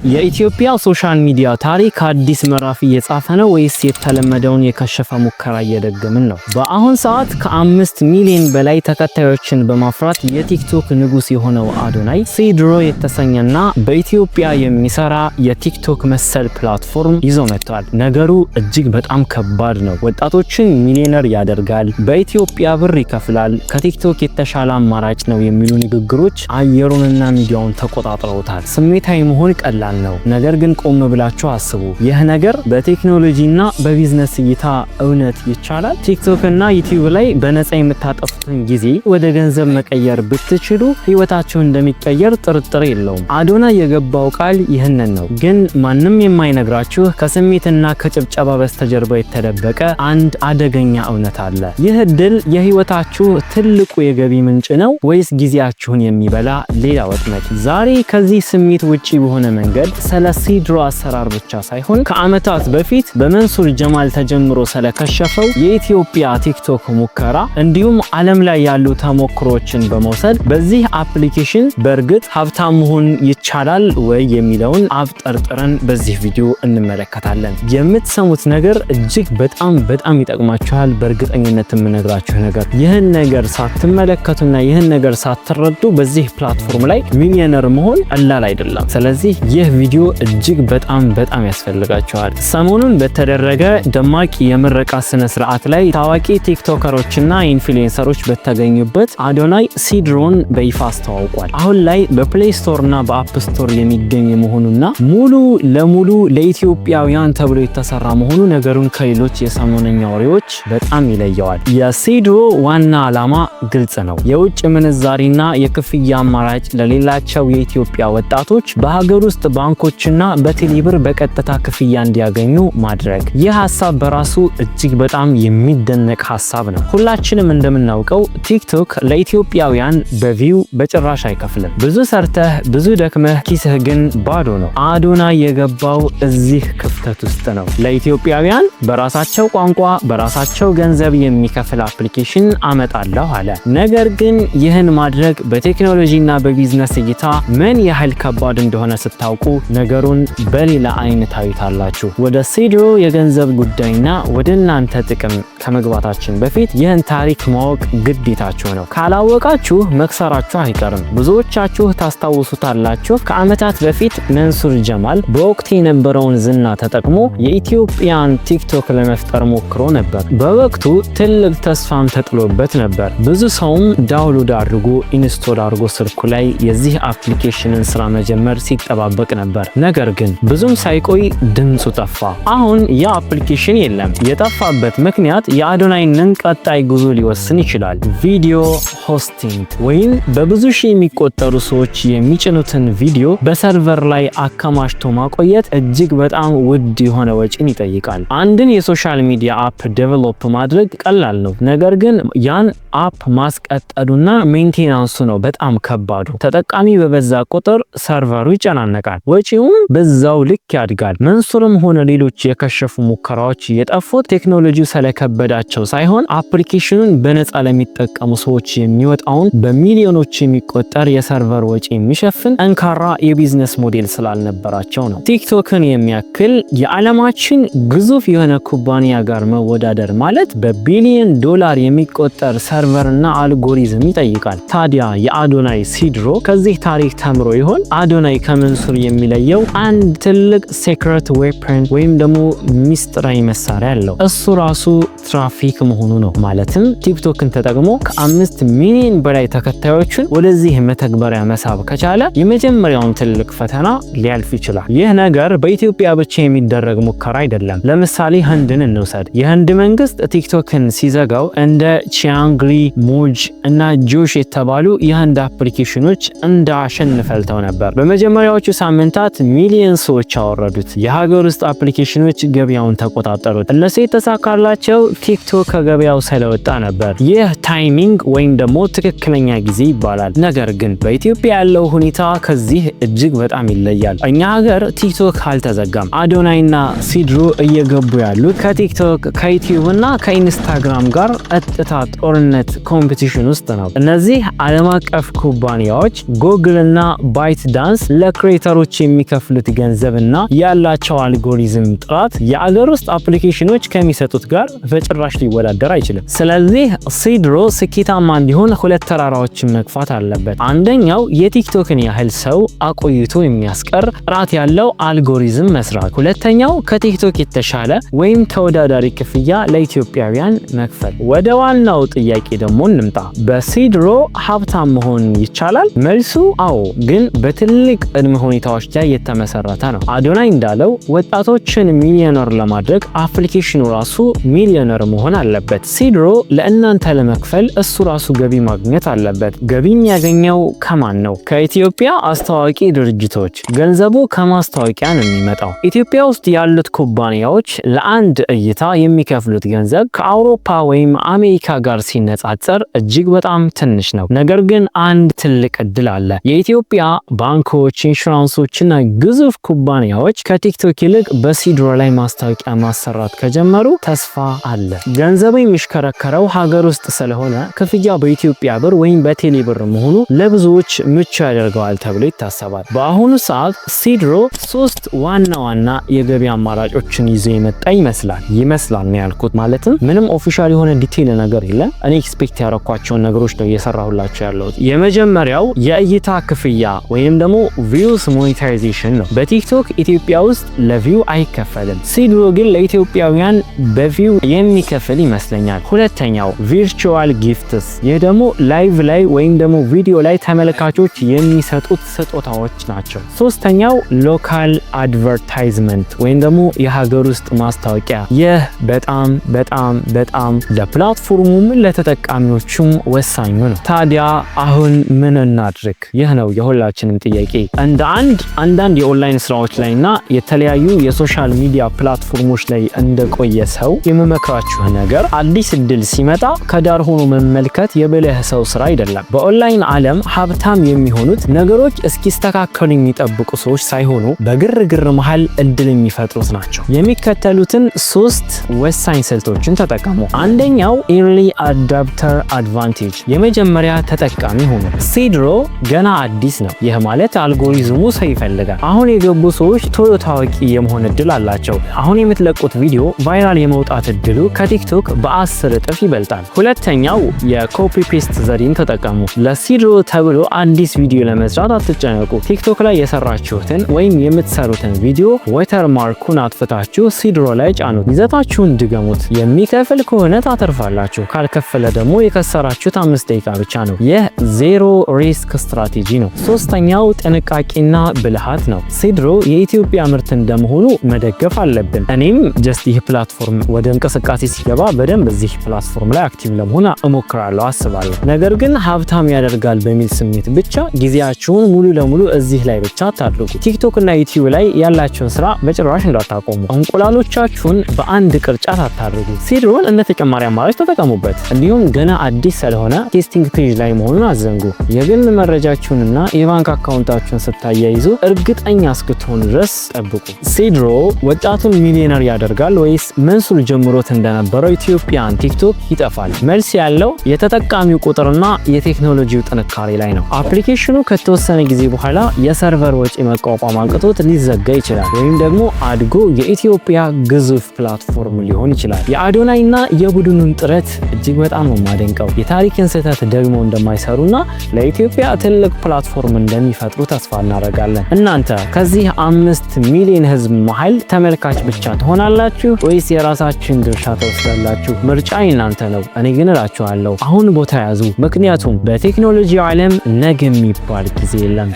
የኢትዮጵያ social media ታሪክ አዲስ ምዕራፍ እየጻፈ ነው ወይስ የተለመደውን የከሸፈ ሙከራ እየደገምን ነው? በአሁን ሰዓት ከ5 ሚሊዮን በላይ ተከታዮችን በማፍራት የቲክቶክ ንጉስ የሆነው አዶናይ ሲድሮ የተሰኘና በኢትዮጵያ የሚሰራ የቲክቶክ መሰል platform ይዞ መጥቷል። ነገሩ እጅግ በጣም ከባድ ነው። ወጣቶችን ሚሊዮነር ያደርጋል፣ በኢትዮጵያ ብር ይከፍላል፣ ከቲክቶክ የተሻለ አማራጭ ነው የሚሉ ንግግሮች አየሩንና ሚዲያውን ተቆጣጥረውታል። ስሜታዊ መሆን ቀላል ነው። ነገር ግን ቆም ብላችሁ አስቡ። ይህ ነገር በቴክኖሎጂና በቢዝነስ እይታ እውነት ይቻላል? ቲክቶክ እና ዩቲዩብ ላይ በነፃ የምታጠፉትን ጊዜ ወደ ገንዘብ መቀየር ብትችሉ ህይወታችሁ እንደሚቀየር ጥርጥር የለውም። አዶናይ የገባው ቃል ይህንን ነው። ግን ማንም የማይነግራችሁ ከስሜትና ከጭብጨባ በስተጀርባ የተደበቀ አንድ አደገኛ እውነት አለ። ይህ እድል የህይወታችሁ ትልቁ የገቢ ምንጭ ነው ወይስ ጊዜያችሁን የሚበላ ሌላ ወጥመድ? ዛሬ ከዚህ ስሜት ውጪ በሆነ መንገድ ስለ ሲድሮ አሰራር ብቻ ሳይሆን ከዓመታት በፊት በመንሱር ጀማል ተጀምሮ ስለከሸፈው የኢትዮጵያ ቲክቶክ ሙከራ እንዲሁም ዓለም ላይ ያሉ ተሞክሮችን በመውሰድ በዚህ application በእርግጥ ሀብታም መሆን ይቻላል ወይ የሚለውን አብጠርጥረን በዚህ ቪዲዮ እንመለከታለን። የምትሰሙት ነገር እጅግ በጣም በጣም ይጠቅማችኋል። በእርግጠኝነት የምነግራችሁ ነገር፣ ይህን ነገር ሳትመለከቱና ይህን ነገር ሳትረዱ በዚህ platform ላይ ሚሊዮነር መሆን ቀላል አይደለም። ስለዚህ ይህ ቪዲዮ እጅግ በጣም በጣም ያስፈልጋችኋል። ሰሞኑን በተደረገ ደማቅ የምረቃ ስነ ስርዓት ላይ ታዋቂ ቲክቶከሮችና influencer ኦች በተገኙበት አዶናይ ሲድሮን በይፋ አስተዋውቋል። አሁን ላይ በ Play Store እና በ App Store የሚገኝ መሆኑና ሙሉ ለሙሉ ለኢትዮጵያውያን ተብሎ የተሰራ መሆኑ ነገሩን ከሌሎች የሰሞነኛ ወሬዎች በጣም ይለየዋል። የሲድሮ ዋና ዓላማ ግልጽ ነው። የውጭ ምንዛሪና የክፍያ አማራጭ ለሌላቸው የኢትዮጵያ ወጣቶች በሀገር ውስጥ ባንኮችና በቴሌብር በቀጥታ ክፍያ እንዲያገኙ ማድረግ። ይህ ሀሳብ በራሱ እጅግ በጣም የሚደነቅ ሀሳብ ነው። ሁላችንም እንደምናውቀው ቲክቶክ ለኢትዮጵያውያን በ view በጭራሽ አይከፍልም። ብዙ ሰርተህ፣ ብዙ ደክመህ ኪስህ ግን ባዶ ነው። አዶናይ የገባው እዚህ ክፍተት ውስጥ ነው። ለኢትዮጵያውያን በራሳቸው ቋንቋ በራሳቸው ገንዘብ የሚከፍል application አመጣለሁ አለ። ነገር ግን ይህን ማድረግ በቴክኖሎጂና በቢዝነስ እይታ ምን ያህል ከባድ እንደሆነ ስታውቁ ነገሩን በሌላ አይን ታዩታላችሁ። ወደ ሲድሮ የገንዘብ ጉዳይና ወደ እናንተ ጥቅም ከመግባታችን በፊት ይህን ታሪክ ማወቅ ግዴታችሁ ነው። ካላወቃችሁ መክሰራችሁ አይቀርም። ብዙዎቻችሁ ታስታውሱታላችሁ። ከዓመታት በፊት መንሱር ጀማል በወቅቱ የነበረውን ዝና ተጠቅሞ የኢትዮጵያን ቲክቶክ ለመፍጠር ሞክሮ ነበር። በወቅቱ ትልቅ ተስፋም ተጥሎበት ነበር። ብዙ ሰውም download አድርጎ፣ install አድርጎ ስልኩ ላይ የዚህ application ን ስራ መጀመር ሲጠባበቅ ነበር። ነገር ግን ብዙም ሳይቆይ ድምፁ ጠፋ። አሁን ያ application የለም። የጠፋበት ምክንያት የአዶናይንን ቀጣይ ጉዞ ሊወስን ይችላል። Video hosting ወይም በብዙ ሺህ የሚቆጠሩ ሰዎች የሚጭኑትን ቪዲዮ በ server ላይ አከማችቶ ማቆየት እጅግ በጣም ውድ የሆነ ወጪን ይጠይቃል። አንድን የ social media app develop ማድረግ ቀላል ነው። ነገር ግን ያን app ማስቀጠሉና maintenance ኡ ነው በጣም ከባዱ። ተጠቃሚ በበዛ ቁጥር server ኡ ይጨናነቃል፣ ወጪውም በዛው ልክ ያድጋል። መንሱርም ሆነ ሌሎች የከሸፉ ሙከራዎች የጠፉት ቴክኖሎጂው ስለከበዳቸው ሳይሆን application ኑን በነፃ ለሚጠቀሙ ሰዎች የሚወጣውን በሚሊዮኖች የሚቆጠር የ server ወጪ የሚሸፍን ጠንካራ የ business model ስላልነበራቸው ነው። ቲክቶክን የሚያክል የዓለማችን ግዙፍ የሆነ ኩባንያ ጋር መወዳደር ማለት በቢሊዮን ዶላር የሚቆጠር server ና algorithm ይጠይቃል። ታዲያ የአዶናይ ሲድሮ ከዚህ ታሪክ ተምሮ ይሆን? አዶናይ ከመንሱር የሚለየው አንድ ትልቅ secret weapon ወይም ደግሞ ሚስጥራዊ መሳሪያ አለው። እሱ ራሱ ትራፊክ መሆኑ ነው። ማለትም ቲክቶክን ተጠቅሞ ከ5 ሚሊዮን በላይ ተከታዮችን ወደዚህ መተግበሪያ መሳብ ከቻለ የመጀመሪያውን ትልቅ ፈተና ሊያልፍ ይችላል። ይህ ነገር በኢትዮጵያ ብቻ የሚደረግ ሙከራ አይደለም። ለምሳሌ ህንድን እንውሰድ። የህንድ መንግስት ቲክቶክን ሲዘጋው እንደ ቺያንግሪ፣ ሞጅ እና ጆሽ የተባሉ የህንድ application ኖች እንደ አሸን ፈልተው ነበር። በመጀመሪያዎቹ ሳምንታት ሚሊዮን ሰዎች አወረዱት። የሀገር ውስጥ application ኖች ገበያውን ተቆጣጠሩት። እነሱ የተሳካላቸው ቲክቶክ ከገበያው ስለወጣ ነበር። ይህ timing ወይም ደግሞ ትክክለኛ ጊዜ ይባላል። ነገር ግን በኢትዮጵያ ያለው ሁኔታ ከዚህ እጅግ በጣም ይለያል። እኛ ሀገር ቲክቶክ አልተዘጋም። አዶናይና ሲድሮ እየገቡ ያሉት ከቲክቶክ፣ ከዩቲዩብ እና ከኢንስታግራም ጋር ቀጥታ ጦርነት competition ውስጥ ነው። እነዚህ ዓለም አቀፍ ኩባንያዎች ጉግል እና ባይት ዳንስ ለ creator ኦች ኩባንያዎች የሚከፍሉት ገንዘብና ያላቸው አልጎሪዝም ጥራት የአገር ውስጥ አፕሊኬሽኖች ከሚሰጡት ጋር በጭራሽ ሊወዳደር አይችልም። ስለዚህ ሲድሮ ስኬታማ እንዲሆን ሁለት ተራራዎችን መግፋት አለበት። አንደኛው የቲክቶክን ያህል ሰው አቆይቶ የሚያስቀር ጥራት ያለው አልጎሪዝም መስራት፣ ሁለተኛው ከቲክቶክ የተሻለ ወይም ተወዳዳሪ ክፍያ ለኢትዮጵያውያን መክፈል። ወደ ዋናው ጥያቄ ደግሞ እንምጣ። በሲድሮ ሀብታም መሆን ይቻላል? መልሱ አዎ፣ ግን በትልቅ ቅድመ ሁኔታዎች ላይ የተመሰረተ ነው። አዶናይ እንዳለው ወጣቶችን ሚሊዮነር ለማድረግ አፕሊኬሽኑ ራሱ ሚሊዮነር መሆን አለበት። ሲድሮ ለእናንተ ለመክፈል እሱ ራሱ ገቢ ማግኘት አለበት። ገቢ የሚያገኘው ከማን ነው? ከኢትዮጵያ አስተዋዋቂ ድርጅቶች። ገንዘቡ ከማስታወቂያ ነው የሚመጣው። ኢትዮጵያ ውስጥ ያሉት ኩባንያዎች ለአንድ እይታ የሚከፍሉት ገንዘብ ከአውሮፓ ወይም አሜሪካ ጋር ሲነጻጸር እጅግ በጣም ትንሽ ነው። ነገር ግን አንድ ትልቅ እድል አለ። የኢትዮጵያ ባንኮች፣ ኢንሹራንሶችና ግዙፍ ኩባንያዎች ከቲክቶክ ይልቅ በሲድሮ ላይ ማስታወቂያ ማሰራት ከጀመሩ ተስፋ አለ። ገንዘቡ የሚሽከረከረው ሀገር ውስጥ ስለሆነ ክፍያ በኢትዮጵያ ብር ወይም በቴሌ ብር መሆኑ ለብዙዎች ምቹ ያደርገዋል ተብሎ ይታሰባል። በአሁኑ ሰዓት ሲድሮ ሶስት ዋና ዋና የገቢ አማራጮችን ይዞ የመጣ ይመስላል ነው ያልኩት። ማለትም ምንም official የሆነ detail ነገር የለም። እኔ expect ያረኳቸውን ነገሮች ነው እየሰራሁላቸው ያለሁት። የመጀመሪያው የእይታ ክፍያ ወይም ደግሞ views monetization ነው። በቲክቶክ ኢትዮጵያ ውስጥ ለ view አይከፈልም። ሲድሮ ግን ለኢትዮጵያውያን በ view የሚከፍል ይመስለኛል። ሁለተኛው virtual gifts፣ ይህ ደግሞ live ላይ ወይም ደግሞ ቪዲዮ ላይ ተመልካቾች የሚሰጡት ስጦታዎች ናቸው። ሶስተኛው local advertisement ወይም ደግሞ የሀገር ውስጥ ማስታወቂያ። ይህ በጣም በጣም በጣም ለ platform ኡም ለተጠቃሚዎቹም ወሳኙ ነው። ታዲያ አሁን ምን እናድርግ? ይህ ነው የሁላችንም ጥያቄ። እንደ አንዳንድ የኦንላይን ስራዎች ላይና የተለያዩ የ social media platform ኦች ላይ እንደቆየ ሰው የምመክራችሁ ነገር፣ አዲስ እድል ሲመጣ ከዳር ሆኖ መመልከት የብልህ ሰው ስራ አይደለም። በኦንላይን ዓለም ሀብታም የሚሆኑት ነገሮች እስኪስተካከሉ የሚጠብቁ ሰዎች ሳይሆኑ በግርግር መሃል እድል የሚፈጥሩት ናቸው። የሚከተሉትን ሶስት ወሳኝ ስልቶችን ተጠቀሙ። አንደኛው early adopter advantage፣ የመጀመሪያ ተጠቃሚ ሁኑ። ሲድሮ ገና አዲስ ነው። ይህ ማለት አልጎሪዝሙ ሰው ይፈልጋል። አሁን የገቡ ሰዎች ቶሎ ታዋቂ የመሆን እድል አላቸው። አሁን የምትለቁት ቪዲዮ viral የመውጣት እድሉ ከቲክቶክ በ10 እጥፍ ይበልጣል። ሁለተኛው የ copy paste ዘዴን ተጠቀሙ። ለሲድሮ ተብሎ አዲስ ቪዲዮ ለመስራት አትጨነቁ። ቲክቶክ ላይ የሰራችሁትን ወይም የምትሰሩትን ቪዲዮ watermark ኡን አጥፍታችሁ ሲድሮ ላይ ጫኑት። ይዘታችሁን ድገሙት። የሚከፍል ከሆነ ታተርፋላችሁ፣ ካልከፈለ ደግሞ የከሰራችሁት 5 ደቂቃ ብቻ ነው። ይህ zero risk strategy ነው። ሶስተኛው ጥንቃቄና ብልሃት ነው። ሲድሮ የኢትዮጵያ ምርት እንደመሆኑ መደገፍ አለብን። እኔም just ይህ platform ወደ እንቅስቃሴ ሲገባ በደንብ እዚህ platform ላይ active ለመሆን እሞክራለሁ፣ አስባለሁ። ነገር ግን ሀብታም ያደርጋል በሚል ስሜት ብቻ ጊዜያችሁን ሙሉ ለሙሉ እዚህ ላይ ብቻ አታድርጉ። ቲክቶክ እና ዩቲዩብ ላይ ያላችሁን ስራ በጭራሽ እንዳታቆሙ። እንቁላሎቻችሁን በአንድ ቅርጫት አታድርጉ። ሲድሮን እንደ ተጨማሪ አማራጭ ተጠቀሙበት። እንዲሁም ገና አዲስ ስለሆነ testing phase ላይ መሆኑን አትዘንጉ። የግል መረጃችሁንና የባንክ አካውንታችሁን ስታያይዙ እርግጠኛ እስክትሆኑ ድረስ ጠብቁ። ሲድሮ ወጣቱን ሚሊዮነር ያደርጋል ወይስ መንሱር ጀምሮት እንደነበረው ኢትዮጵያን ቲክቶክ ይጠፋል? መልስ ያለው የተጠቃሚው ቁጥርና የቴክኖሎጂው ጥንካሬ ላይ ነው። አፕሊኬሽኑ ከተወሰነ ጊዜ በኋላ የ server ወጪ መቋቋም አቅቶት ሊዘጋ ይችላል፣ ወይም ደግሞ አድጎ የኢትዮጵያ ግዙፍ platform ሊሆን ይችላል። የአዶናይና የቡድኑን ጥረት እጅግ በጣም ነው የማደንቀው። የታሪክን ስህተት ደግሞ እንደማይሰሩና ለኢትዮጵያ ትልቅ platform እንደሚፈጥሩ ተስፋ እናደርጋለን። እናንተ ከዚህ 5 ሚሊዮን ህዝብ መሀል ተመልካች ብቻ ትሆናላችሁ ወይስ የራሳችሁን ድርሻ ትወስዳላችሁ? ምርጫ የእናንተ ነው። እኔ ግን እላችኋለሁ አሁን ቦታ ያዙ። ምክንያቱም በቴክኖሎጂ ዓለም ነገ የሚባል ጊዜ የለም።